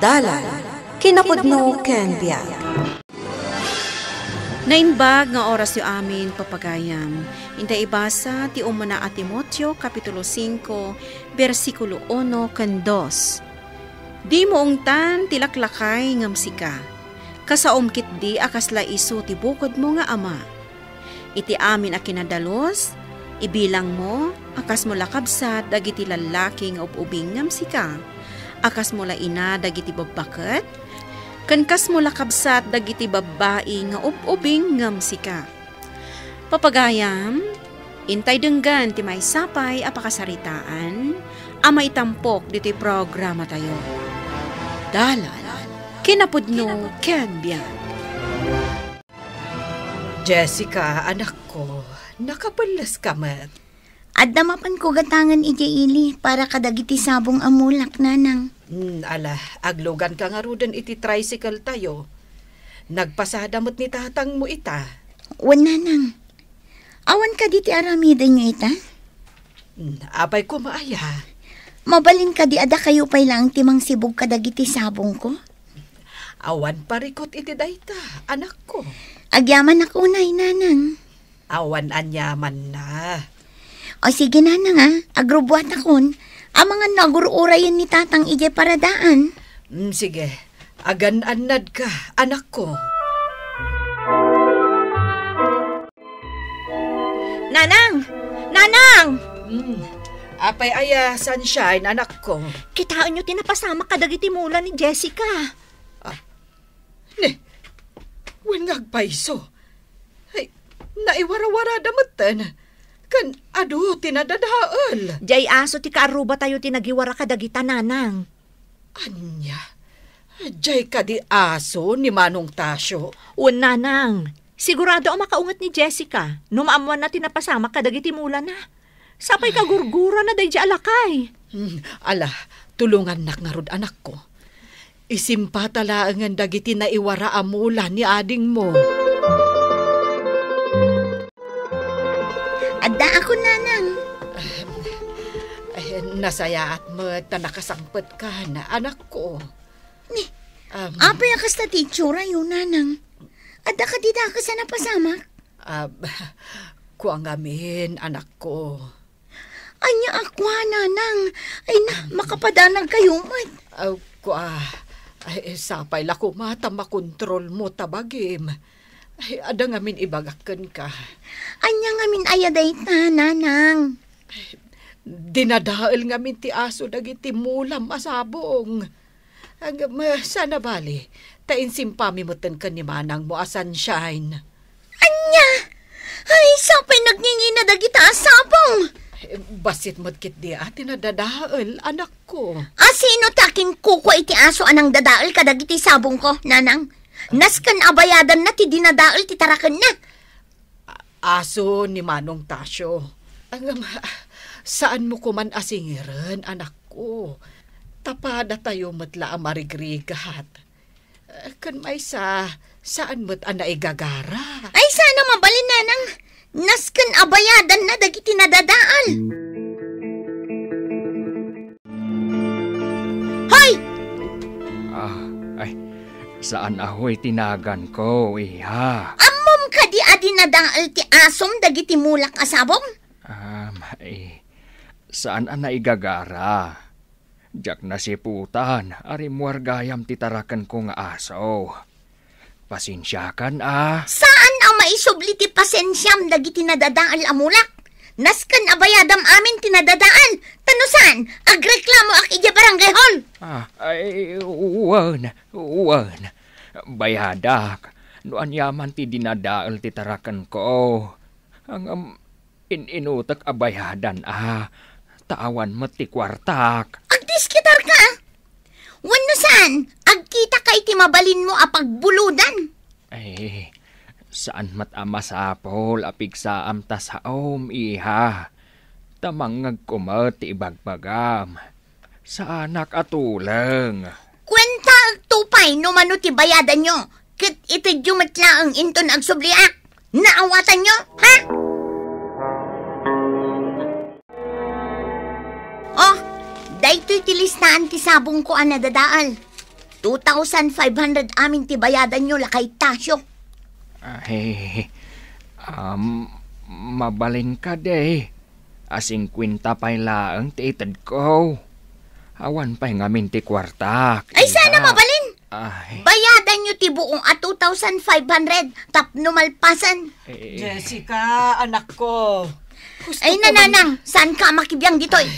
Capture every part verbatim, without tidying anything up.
Dalan, kinapudno ken biag. Naimbag nga orasyo amin, papagayam. Inta ibasa ti umuna a Timoteo, Kapitulo singko, bersikulo uno ken dos. Dimo ungtan ti laklakay ngem sika. Kasaom ketdi a kasla isu ti bukodmo nga ama. Iti amin a kinadalus, ibilangmo a kasmo la kabsat dagiti lallaki nga ub-ubing ngem sika, a kasmo la ina dagiti babbaket, ken kasmo la kabsat dagiti babbai nga ub-ubing ngem sika. Papagayam, intay denggen ti maysa pay a pakasaritaan a maitampok ditoy programatayo. Dalan, kinapudno ken biag. Jessica, anakko, nakapelleska met. Adda mapanko gatangen idiay ili para kadagiti sabong a mulak, nanang. Hmm, ala, agluganka ngaruden iti tricycle tayo. Nagpasada met ni tatangmo ita. Wen, nanang. Awan kadi ti aramidenyo ita? Hmm, apay koma aya? Mabalin kadi a dakayo pay laeng ti mangsibug kadagiti sabongko? Awan parikut iti dayta, anakko. Agyamanak unay, nanang. Awan aniamanna. O sige, nanang, a. Agrubbuatakon. Amangan no agur-urayen ni tatang idiay paradaan. Mm, sige. Agan-annadka, anakko. Nanang! Nanang! Mm. Apay aya, Sunshine, anakko? Kitaenyo ti napasamak kadagiti mula ni Jessica. Ah, ne, wen nga agpayso. Ay, naiwarawarada metten. Ken adu ti nadadael. Diay aso ti kaarrubatayo ti nagiwara kadagita, nanang. Ania? Diay kadi aso ni Manong Tasio? Wen, nanang. Sigurado a makaunget ni Jessica no maammoanna ti napasamak kadagiti mulana. Sapay kagurgurana daydi a lakay. Hmm, ala, tulongannak ngarud, anakko. Isimpata laengen dagiti naiwara a mula ni adingmo. Addaakon, nanang. Eh, nasayaat met ta nakasangpetkan, anakko. Ni, um, apay a kasta ti itsura'yo, nanang? Adda kadi dakes a napasamak? Ah, kua ngamin, anakko. Ania a kua, nanang? Ay na, makapadanag kayo met. Ah, kua, ay, sapay la koma ta makontrolmo ta bagim. Ay, adda ngamin ibagak kenka. Ania ngamin aya dayta, nanang? Dinadael ngamin ti aso dagiti mulam a sabong. Ngem, saan a bali, ta insimpami metten ken ni manangmo a Sunshine. Ania? Ay, sapay nagngingina dagita a sabong! Eh, bassit met ketdi a ti nadadael, anakko. A sino ti akinkukua iti aso a nangdadael kadagiti sabongko, nanang? Nasken a bayadanna ti dinadael ti tarakenna. Aso ni Manong Tasio. Ngem, saanmo koman a singiren, anakko. Ta padatayo met la a marigrigat. Ken maysa, saan met a naigagara. Ay, saan a mabalin, nanang. Nasken a bayadanna dagiti nadadael. Hoy! Ah, ay, saan a hoy ti naganko, iha. Ammom kadi a dinadael ti asom dagiti mulak a sabong? Um, eh, saan a naigagara. Diak nasiputan a rimmuar gayam ti tarakenko nga aso. Pasensiakan a. Saan a maisubli ti pasensiam dagiti nadadael a mulak? Nasken a bayadam amin ti nadadael. Ta no saan, agreklamoak idiay barangay hall. Ah, ay, wen, wen. Bayadak, no aniaman ti dinadael ti tarakenko. Ngem, in-inutek a bayadan a, ta awan met ti kuartak. Agdiskitarka? Wenno saan, agkitaka iti mabalinmo a pagbulodan? Ay, saan met a masapul a pigsaam ta saom, iha. Ta mangngegko met ti ibagbagam. Saanak a tuleng. Kuentaekto pay no mano ti bayadanyo, ket itedyo met laeng inton agsubliak. Naawatanyo, ha? Oh, daytoy ti listaan ti sabongko a nadadael. Two thousand five hundred amin ti bayadanyo, Lakay Tasyo. Ay, um, mabalin kadi. A singkuenta pay laeng ti itedko. Awan pay ngamin ti kuartak, Ay, sana iha. mabalin. Ay. Bayadanyo ti buo a two thousand five hundred tapno malpasen. Eh. Jessica, anakko. Gusto Ay, ko man- nanang, saan ka makibiang ditoy? Ay,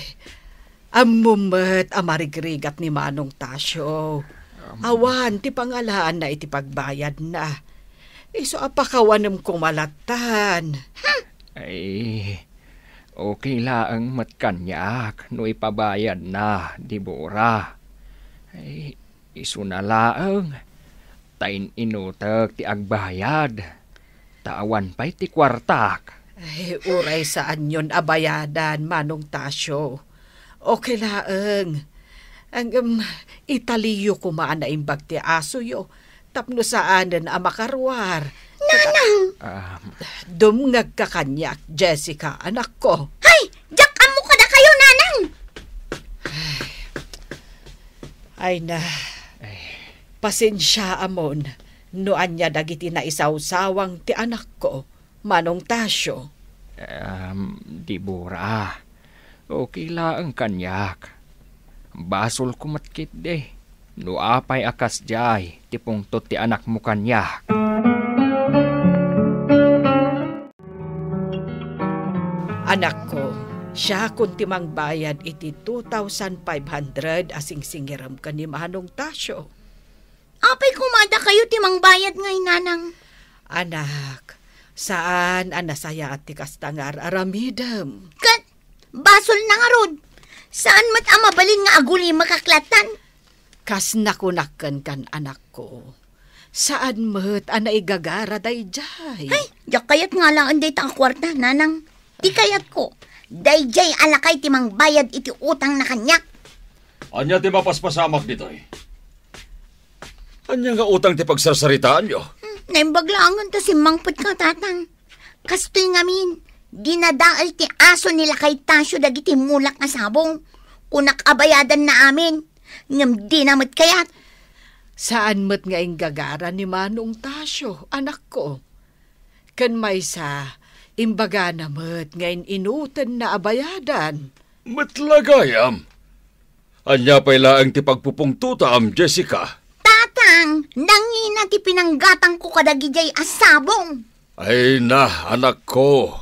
ammom met a marigrigat ni Manong Tasyo. Am- Awan ti pangalaanna iti pagbayadna. Isu a pakawanem koma lattan. Ay, okay laeng met kaniak no ipabayadna, Debora. Ay, isuna laeng, ta in-inutek ti agbayad, ta awan pay ti kuartak. Ay, uray saanyon a bayadan, Manong Tasyo. Okay laeng. Ngem, italiyo koma a naimbag ti asoyo tapno saanen a makaruar. Nanang! Ah. Dumngegka kaniak, Jessica, anakko. Hay! Diak ammo kadakayo, Nanang! Ay na. Ay. Pasensiaamon no ania dagiti naisawsawang ti anakko, Manong Tasyo. Em, Debora, okay laeng kaniak. Basolko met ketdi no apay a kasdiay ti pungtot ti anakmo kaniak. Anakko, siakon ti mangbayad iti two thousand five hundred a singsingirem ken ni Manong Tasyo. Apay koma dakayo ti mangbayad ngay, Nanang? Anak, saan a nasayaat ti kasta nga ar-aramidem. Ket, basolna ngarud. Saan met a mabalin nga agulimek a klatan? Kas nakunak kenka, anakko, saan met a naigagara daydiay. Ay, diak kayat nga alaen dayta a kuarta, Nanang. Ti kayatko, daydiay a lakay ti mangbayad iti utangna kaniak. Ania ti mapaspasamak ditoy? Ania nga utang ti pagsarsaritaanyo? Hmm, naimbag laengen ta simmangpetka, Tatang. Kastoy ngamin, dinadael ti aso ni Lakay Tasyo dagiti mulak nga sabong. Kunak a bayadanna amin, ngem dina met kayat. Saan met nga inggagara ni Manong Tasyo, anakko. Ken maysa, imbagana met nga in-inutenna a bayadan. Met la gayam. Ania pay laeng ti pagpupungtotam, Jessica? Tatang, nangina ti pinanggatangko kadagidiay a sabong. Ay na, anakko.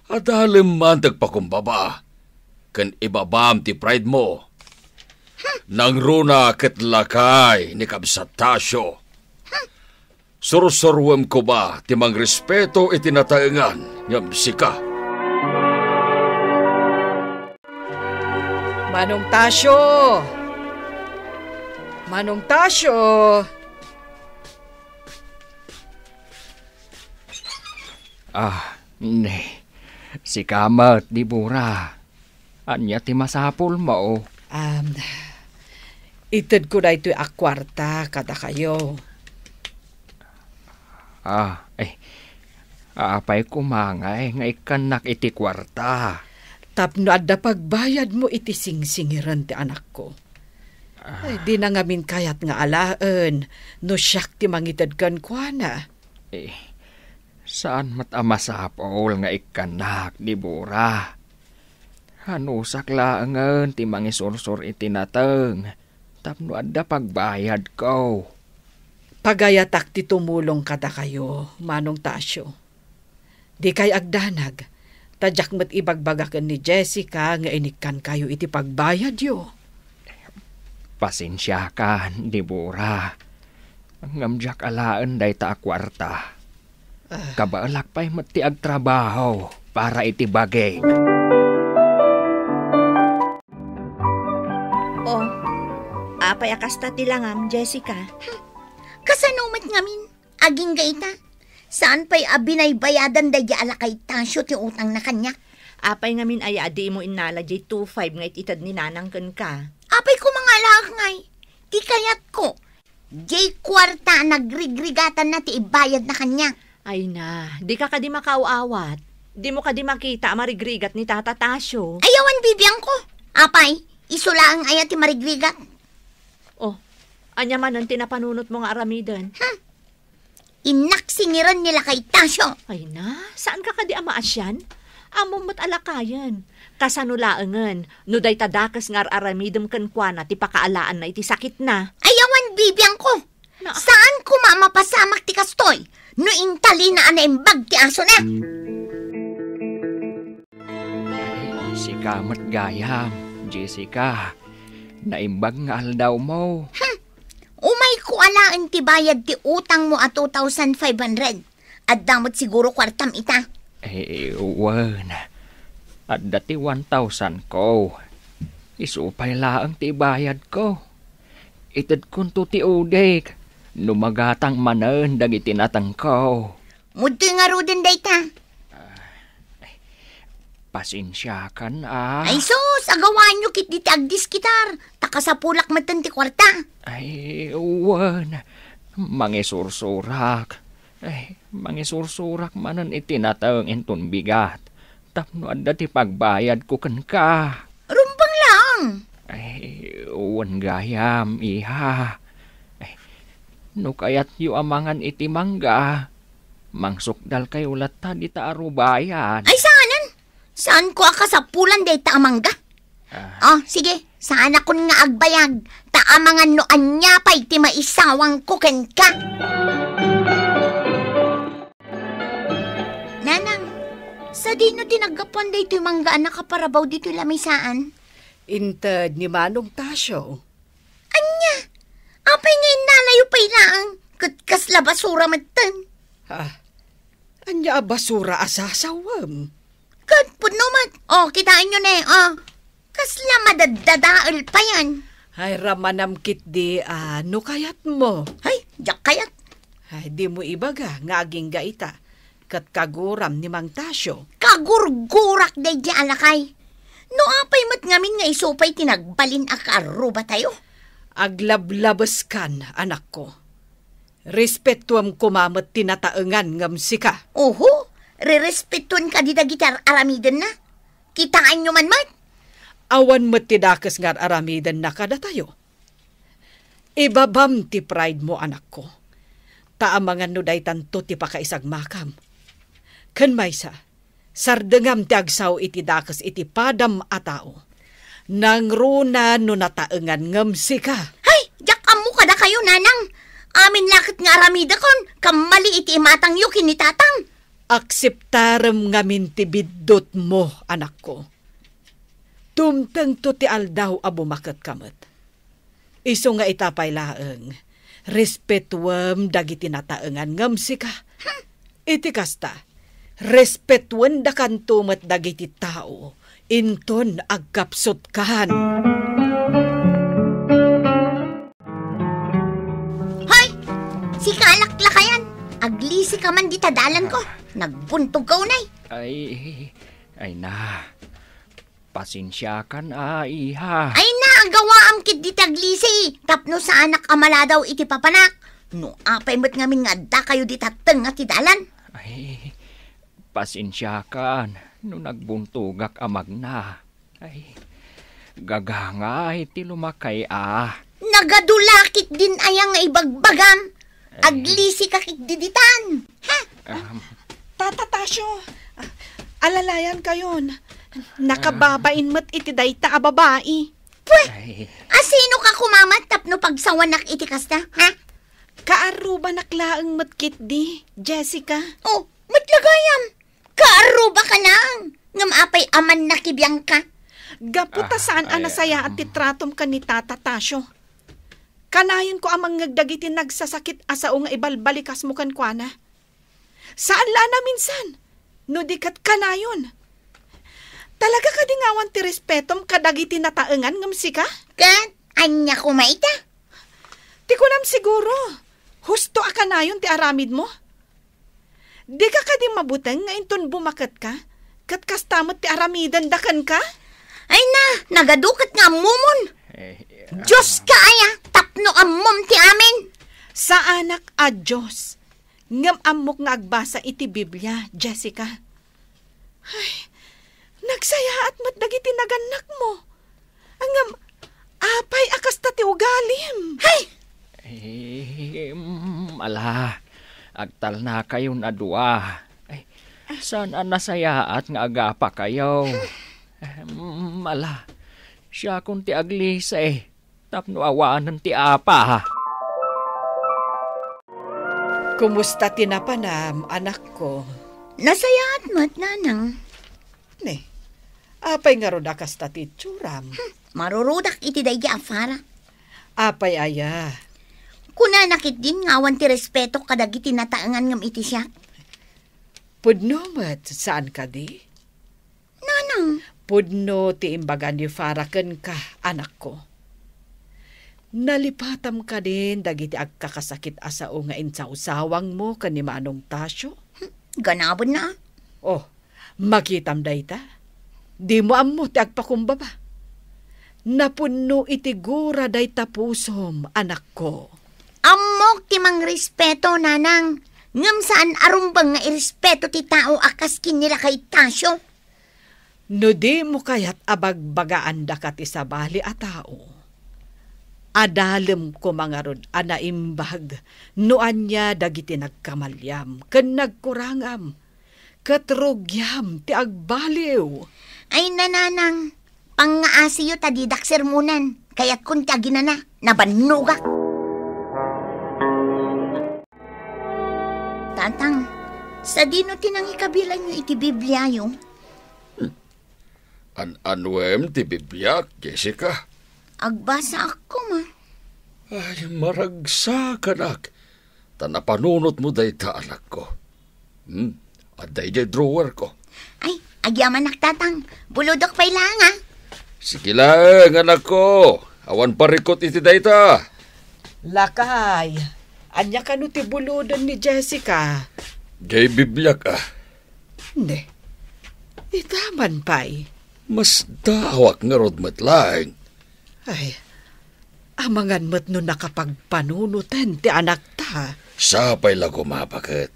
Adalem man ti agpakumbaba, ken ibabam ti pride mo. Nangruna ket lakay ni Kabsat Tasyo. Sursuruem koma ti mangrespeto iti nataengan ngem sika. Manong Tasyo! Manong Tasyo! Ah, ne. Sika met, Debora. Ania ti masapulmo? Um, itedko daytoy a kuarta kadakayo. Ah, eh, apay koma ngay nga ikkannak iti kuarta? Tapno adda pagbayadmo iti singsingiren ti anakko. Ah. Ay, dina ngamin kayat nga alaen no siak ti mangited kenkuana. Eh, saan met a masapul nga ikkannak, Debora. Anusak laengen ti mangisursor iti nateng tapno adda pagbayadko. Pagayatak ti tumulong kadakayo, Manong Tasyo. Dikay agdanag, ta diak met ibagbaga ken ni Jessica nga inikkankayo iti pagbayadyo. Pasensiakan, Debora. Ngem diak alaen dayta a kuarta. Ah. Kabaelak pay met ti agtrabaho para iti bagik. Oh, apay a kasta ti langam, Jessica? Kasano met ngamin? Agingga ita, saan pay a binaybayadan daydi a lakay Tasyo ti utangna kaniak? Apay ngamin aya a dimo innala diay two five nga it-ited ni Nanang kenka? Apay koma nga alaek ngay? Ti kayatko, diay kuarta a nagrigrigatanna ti ibayadna kaniak. Ay na, dika kadi makaaw-awat? Dimo kadi makita a marigrigat ni Tata Tasyo? Ay, awan bibiangko. Apay, isu laeng aya ti marigrigat? Oh, Ania manen ti napanunotmo nga aramiden? Hmm. Innak singiren ni lakay Tasio. Ay na, saanka kadi a maasian? Ammom met a lakayen. Kasano laengen, no dayta dakes nga ar-aramidem kenkuana ti pakaalaanna iti sakitna? Ay, awan bibiangko. Na- Saan koma a mapasamak ti kastoy no intalina a naimbag ti asona? Ay, sika met gayam, Jessica. Naimbag nga aldawmo. Hmm. Umayko alaen ti bayad ti utangmo a two thousand five hundred. Adda met siguro kuartam ita. Eh, wen. Adda ti one thousand ko. Isu pay laeng ti ibayadko. Itedkonto ti udik no magatang manen dagiti natengko. Mudtoy ngaruden dayta. Pasensiakan, a. Ay sus, agawaanyo ketdi ti agdiskitar, ta kasapulak metten ti kuarta. Ay, wen. Mangisursurak. Ay, mangisursurak manen iti nateng inton bigat. Tapno adda ti pagbayadko kenka. Rumbeng laeng. Ay, wen gayam, iha. Ay, no kayatyo a mangan iti mangga, mangsukdalkayo latta dita arubayan. Ay, saanen? Saanko a kasapulan dayta a mangga? Ah. Oh, sige, saanakon nga agbayag, ta amangan no ania pay ti maisawangko kenka. Nanang, sadino ti naggapuan daytoy mangga a nakaparabaw ditoy lamisaan? Inted ni Manong Tasio. Ania? Apay nga innalayo pay laeng? Ket kasla basura metten. Ah, ania a basura a sasawem? Ket pudno met. Oh, kitaenyo ne, oh. Kasla madaddadael payen. Ay, ramanam ketdi, a, no kayatmo. Ay, diak kayat. Ay, dimo ibaga nga agingga ita ket kaguram ni Mang Tasio. Kagurgurak daydi a lakay. No apay met ngamin nga isu pay ti nagbalin a kaarrubatayo? Aglablabeskan, anakko. Respetuem koma met ti nataengan ngem sika. Oho, rerespetuenka di dagiti ar-aramidenna. Kitaenyo man met. Awan met ti dakes nga ar-aramidenna kadatayo. Ibabam ti pride mo, anakko. Ta amangan no daytanto ti pakaisagmakam. Ken maysa, sardengam ti agsao iti dakes iti padam a tao. Nangruna no nataengan ngem sika. Hay, diak ammo kadakayo, nanang. Amin la ket nga aramidekon, kammali iti imatangyo ken ni tatang. Akseptarem ngamin ti biddutmo, anakko. Tumtengto ti aldaw a bumaketka met. Isu nga ita pay laeng, respetuem dagiti nataengan ngem sika. Iti kasta, respetuendakanto met dagiti tao inton agkapsutkan. Hoy! Sika a laklakayan! Aglisika man dita dalanko! Nagbuntogka unay! Ay, ay na. Pasensiakan a, iha. Ay na, agawaam ketdi ti aglisi, tapno saanak a maladaw iti papanak. No apay met ngamin nga addakayo dita tengnga ti dalan. Ay, pasensiakan no nagbuntogak a magna. Ay, gagangay ti lumakay a. Nagadu la ketdin aya nga ibagbagam? Ay. Aglisika ketdi ditan. Ha? Um. Tata Tasio, ah, alalayankayon. Nakababain met iti dayta a babai. Pwe! Ay. Asinoka koma met tapno pagsawanak iti kasta, ha? Kaarrubanak laeng met ketdi, Jessica. Oh, met la gayam. Kaarrubaka laeng, ngem apay a mannakibiangka? Gapu ta saan a nasayaat ti tratom ken ni Tata Tasio. Kanayonko a mangngeg dagiti nagsasakit a sao nga ibalbalikasmo kenkuana. Saan la a naminsan, no di ket kanayon. Talaga kadi nga awan ti respetom kadagiti nataengan ngem sika? Ket ania koma ita? Ti kunam siguro, husto a kanayon ti aramidmo? Dika kadi mabuteng nga inton bumaketka, ket kasta met ti aramidenda kenka? Ay na, nagadu ket nga ammomon. Eh, ah. Dioska aya, tapno ammom ti amin. Saanak a Dios, ngem ammok nga agbasa iti Biblia, Jessica. Ay, nagsayaat met dagiti nagannakmo. Ngem, apay a kasta ti ugalim? Hay! Ala, agtalnakayon a dua. Ay, saan a nasayaat nga agapakayo? Em, ala, siakon ti aglisi tapno awanen ti apa. Kumusta ti napanam, anakko? Nasayaat met, nanang. Ne, apay ngarud a kasta ti itsuram? Hmm, marurudak iti daydi a Farah. Apay aya? Kunana ketdin nga awan ti respetok kadagiti nataengan ngem iti siak. Pudno met, saan kadi? Nanang. Pudno ti imbaga ni Farah kenka, anakko. Nalipatam kadin dagiti agkakasakit a sao nga insawsawangmo ken ni Manong Tasio? Hmm, ganabenna. Oh, makitam dayta? Dimo ammo ti agpakumbaba. Napunno iti gura dayta pusom, anakko. Ammok ti mangrespeto, nanang. Ngem saan a rumbeng nga irespeto ti tao a kas ken ni lakay Tasio. No dimo kayat a bagbagaandaka ti sabali a tao, adalem koma ngarud a naimbag no ania dagiti nagkamaliam ken nagkurangam, ket rugiam ti agbaliw. Ay, nanang, pangngaasiyo ta didak sermonan. Kayatkon ti aginana, nabannogak. Tatang, sadino ti nangikabilanyo iti Bibliayo? An-anuem ti Bibliak, Jessica? Agbasaak koma. Ay, maragsakanak. Ta napanunotmo dayta, anakko. Hmm, adda idiay drawerko. Ay, agyamanak, Tatang. Bulodok pay laeng, a. Sige laeng, anakko. Awan parikut iti dayta. Lakay, ania kano ti buloden ni Jessica? Jay Bibliak, a. Ne, ita man pay. Masdaawak ngarud met laeng. Ay, amangan met no nakapagpanunoten ti anakta. Sapay la koma, baket.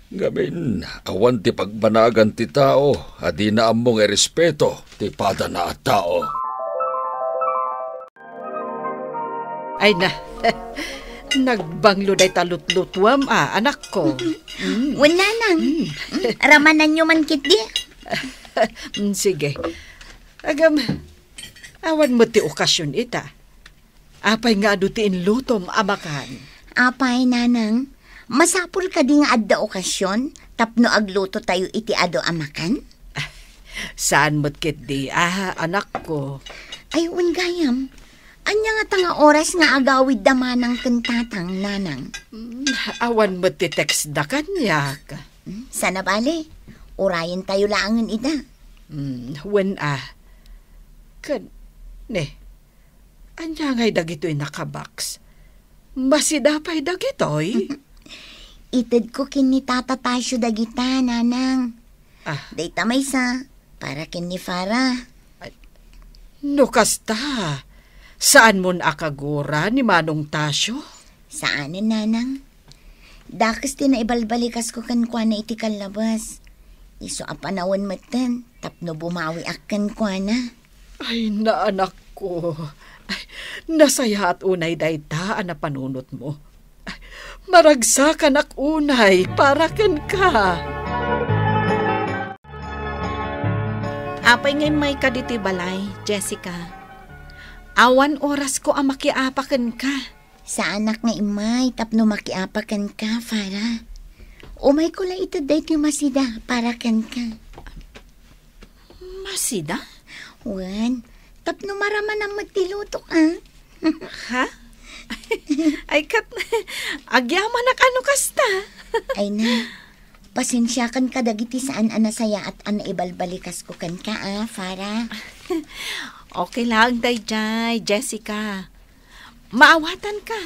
Ngamin, awan ti pagbanagan ti tao a dina ammo nga irespeto ti padana a tao. Ay na, nagbanglo dayta lutlutuam, a, anakko. Mm. Wen, nanang. Mm. Mm, ramananyo man ketdi. Mm, sige. Agam, awan met ti okasion ita. Apay nga adu ti inlutom a makan? Apay, nanang, masapul kadi nga adda okasion tapno agluto tayo iti adu a makan? Saan met ketdi, a, anakko. Ay, wen gayam. Ania ngata nga oras nga agawidda manang ken tatang, nanang? Mm, awan met ti textda kaniak. Mm, sana bale, urayen tayo laengen ida. Mm, wen a. Ken, ne, ania ngay dagitoy nakabox? Masida pay dagitoy? Itedko ken ni Tata Tasio dagita, nanang. Ah. Dayta maysa, para ken ni Farah. Ay, no kasta, saanmon a kagura ni Manong Tasio? Saanen, nanang. Dakes ti naibalbalikasko kenkuana iti kallabas. Isu a panawen metten tapno bumawiak kenkuana. Ay, naanakko. Ay, nasayaat unay dayta a napanunotmo. Ay, maragsakanak unay para kenka. Apay nga immayka ditoy balay, Jessica? Awan orasko a makiapa kenka. Saanak nga immay tapno makiapa kenka, Farah. Umayko la ited daytoy masida para kenka. Masida? Wen, tapno maramanam met ti lutok, a. Ha? Ay, ket, agyamanak a no kasta. Ay na, pasensiakan kadagiti saan a nasayaat a naibalbalikasko kenka, a, Farah. Okay laeng daydiay, Jessica. Maawatanka.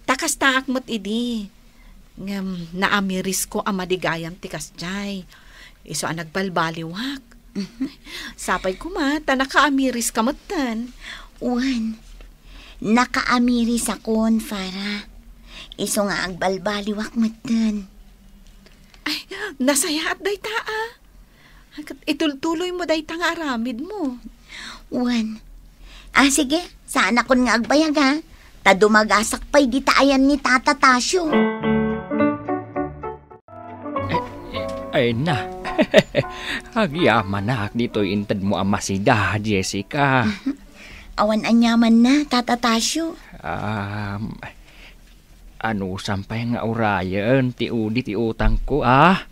Ta kastaak met idi. Ngem naamirisko a madi gayam ti kasdiay. Isu a nagbalbaliwak. Sapay koma ta nakaamiriska metten. Wen, nakaamirisakon, Farah. Isu nga agbalbaliwak metten. Ay, nasayaat dayta, a. Ket itultuloymo dayta nga aramidmo. Wen. A, sige, saanakon nga agbayag, a. Ta dumagasak pay dita ayan ni Tata Tasio. Ay na. Agyamanak ditoy intedmo a masida, Jessica. Awan aniamanna, Tata Tasio. Um, anusam pay nga urayen ti udi ti utangko, a?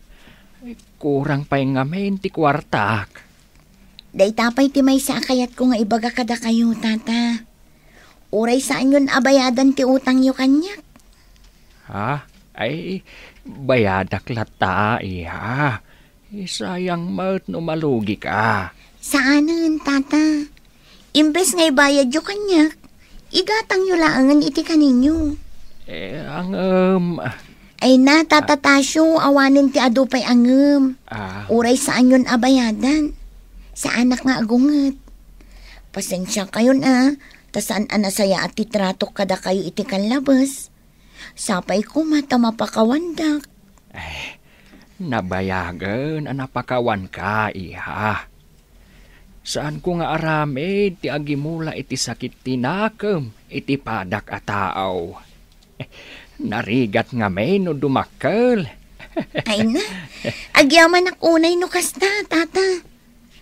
Kurang pay ngamin ti kuartak. Dayta pay ti maysa a kayatko nga ibaga kadakayo, Tata. Uray saanyon a bayadan ti utangyo kaniak. Ha? Ay, bayadak latta, iha. Sayang met no malugika. Saanen, Tata. Imbes nga ibayadyo kaniak, igatangyo laengen iti kaninyo. Eh, ngem, Ay na, Tata Tasio, awanen ti adu pay a ngem. Ah. Uray saanyon a bayadan. Saanak nga agunget. Pasensiakayon a, ta saan a nasayaat ti tratok kadakayo iti kanlabes. Sapay koma ta mapakawandak. Ay, nabayagen a napakawanka, iha. Saanko nga aramid ti agimula iti sakit ti nakem iti padak a tao. Narigat ngamin no dumakkel. Ay na, agyamanak unay no kasta, Tata.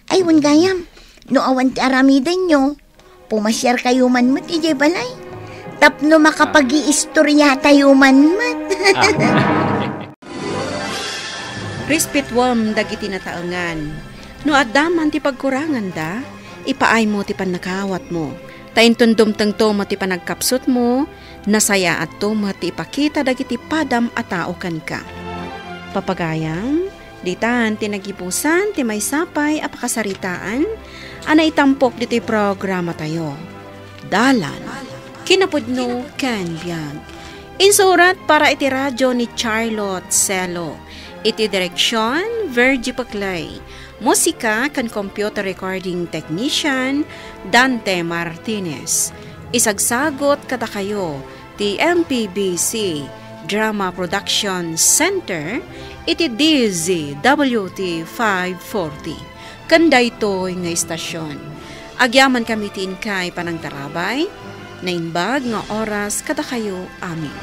Ay, wen gayam, no awan ti aramidenyo, pumasiarkayo man met idiay balay. Tapno makapagiistoriatayo man met. Ah. Respetuem dagiti nataengan. No adda man ti pagkuranganda, ipaaymo ti pannakawatmo. Ta inton dumtengto met ti panagkapsutmo, nasayaatto met ti ipakita dagiti padam a tao kenka. Papagayam, ditan ti nagibusan ti maysa pay a pakasaritaan a naitampok ditoy programatayo. Dalan, kinapudno ken biag. Insurat para iti radio ni Charlotte Celo. Iti direksion, Virgie Paclay. Musika ken computer recording technician, Dante Martinez. Isagsagut kadakayo ti M P B C Drama Production Center iti D Z W T five forty. Ken daytoy nga istasion, agyamankami ti inkay panangtarabay, naimbag nga oras kadakayo amin.